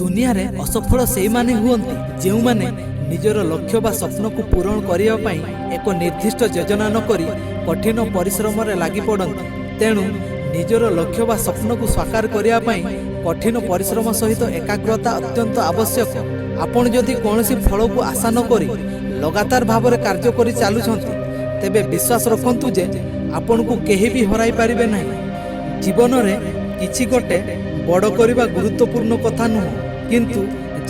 ଦୁନିଆରେ ଅସଫଳ ସେଇମାନେ ହୁଅନ୍ତି, ଯେଉଁମାନେ ନିଜର ଲକ୍ଷ୍ୟ ବା ସ୍ୱପ୍ନକୁ ପୂରଣ କରିବା ପାଇଁ ଏକ ନିର୍ଦ୍ଦିଷ୍ଟ ଯୋଜନା ନକରି କଠିନ ପରିଶ୍ରମରେ ଲାଗି ପଡ଼ନ୍ତି। ତେଣୁ ନିଜର ଲକ୍ଷ୍ୟ ବା ସ୍ୱପ୍ନକୁ ସାକାର କରିବା ପାଇଁ କଠିନ ପରିଶ୍ରମ ସହିତ ଏକାଗ୍ରତା ଅତ୍ୟନ୍ତ ଆବଶ୍ୟକ। ଆପଣ ଯଦି କୌଣସି ଫଳକୁ ଆଶା ନ କରି ଲଗାତାର ଭାବରେ କାର୍ଯ୍ୟ କରି ଚାଲୁଛନ୍ତି, ତେବେ ବିଶ୍ୱାସ ରଖନ୍ତୁ ଯେ ଆପଣଙ୍କୁ କେହି ବି ହରାଇ ପାରିବେ ନାହିଁ। ଜୀବନରେ କିଛି ଗୋଟେ ବଡ଼ କରିବା ଗୁରୁତ୍ୱପୂର୍ଣ୍ଣ କଥା ନୁହଁ, କିନ୍ତୁ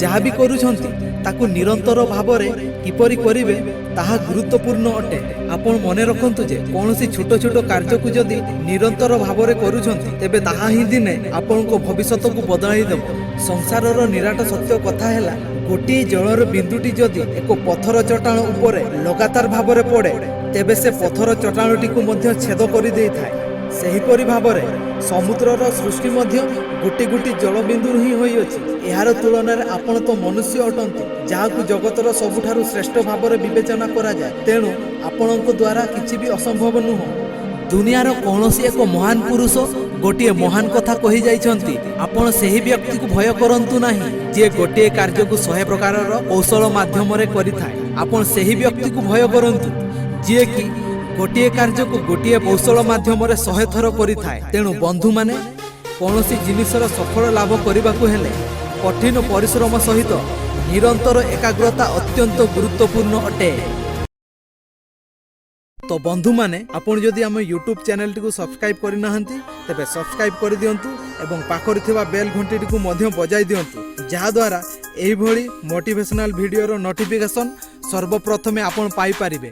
ଯାହା ବି କରୁଛନ୍ତି ତାକୁ ନିରନ୍ତର ଭାବରେ କିପରି କରିବେ, ତାହା ଗୁରୁତ୍ୱପୂର୍ଣ୍ଣ ଅଟେ। ଆପଣ ମନେ ରଖନ୍ତୁ ଯେ କୌଣସି ଛୋଟ ଛୋଟ କାର୍ଯ୍ୟକୁ ଯଦି ନିରନ୍ତର ଭାବରେ କରୁଛନ୍ତି, ତେବେ ତାହା ହିଁ ଦିନେ ଆପଣଙ୍କ ଭବିଷ୍ୟତକୁ ବଦଳାଇ ଦେବ। ସଂସାରର ନିରାଟ ସତ୍ୟ କଥା ହେଲା, ଗୋଟିଏ ଜଳର ବିନ୍ଦୁଟି ଯଦି ଏକ ପଥର ଚଟାଣ ଉପରେ ଲଗାତାର ଭାବରେ ପଡ଼େ, ତେବେ ସେ ପଥର ଚଟାଣଟିକୁ ମଧ୍ୟ ଛେଦ କରିଦେଇଥାଏ। ସେହିପରି ଭାବରେ ସମୁଦ୍ରର ସୃଷ୍ଟି ମଧ୍ୟ ଗୋଟି ଗୋଟି ଜଳବିନ୍ଦୁରୁ ହିଁ ହୋଇଅଛି। ଏହାର ତୁଳନାରେ ଆପଣ ତ ମନୁଷ୍ୟ ଅଟନ୍ତି, ଯାହାକୁ ଜଗତର ସବୁଠାରୁ ଶ୍ରେଷ୍ଠ ଭାବରେ ବିବେଚନା କରାଯାଏ। ତେଣୁ ଆପଣଙ୍କ ଦ୍ୱାରା କିଛି ବି ଅସମ୍ଭବ ନୁହଁ। ଦୁନିଆର କୌଣସି ଏକ ମହାନ ପୁରୁଷ ଗୋଟିଏ ମହାନ କଥା କହି ଯାଇଛନ୍ତି, ଆପଣ ସେହି ବ୍ୟକ୍ତିକୁ ଭୟ କରନ୍ତୁ ନାହିଁ, ଯିଏ ଗୋଟିଏ କାର୍ଯ୍ୟକୁ 100 ପ୍ରକାରର କୌଶଳ ମାଧ୍ୟମରେ କରିଥାଏ। ଆପଣ ସେହି ବ୍ୟକ୍ତିକୁ ଭୟ କରନ୍ତୁ, ଯିଏକି ଗୋଟିଏ କାର୍ଯ୍ୟକୁ ଗୋଟିଏ କୌଶଳ ମାଧ୍ୟମରେ 100 ଥର କରିଥାଏ। ତେଣୁ ବନ୍ଧୁମାନେ, କୌଣସି ଜିନିଷର ସଫଳ ଲାଭ କରିବାକୁ ହେଲେ କଠିନ ପରିଶ୍ରମ ସହିତ ନିରନ୍ତର ଏକାଗ୍ରତା ଅତ୍ୟନ୍ତ ଗୁରୁତ୍ୱପୂର୍ଣ୍ଣ ଅଟେ। ତ ବନ୍ଧୁମାନେ, ଆପଣ ଯଦି ଆମ ୟୁଟ୍ୟୁବ୍ ଚ୍ୟାନେଲଟିକୁ ସବସ୍କ୍ରାଇବ୍ କରିନାହାନ୍ତି, ତେବେ ସବସ୍କ୍ରାଇବ୍ କରିଦିଅନ୍ତୁ ଏବଂ ପାଖରେ ଥିବା ବେଲ୍ ଘଣ୍ଟିଟିକୁ ମଧ୍ୟ ବଜାଇ ଦିଅନ୍ତୁ, ଯାହାଦ୍ୱାରା ଏହିଭଳି ମୋଟିଭେସନାଲ୍ ଭିଡ଼ିଓର ନୋଟିଫିକେସନ୍ ସର୍ବପ୍ରଥମେ ଆପଣ ପାଇପାରିବେ।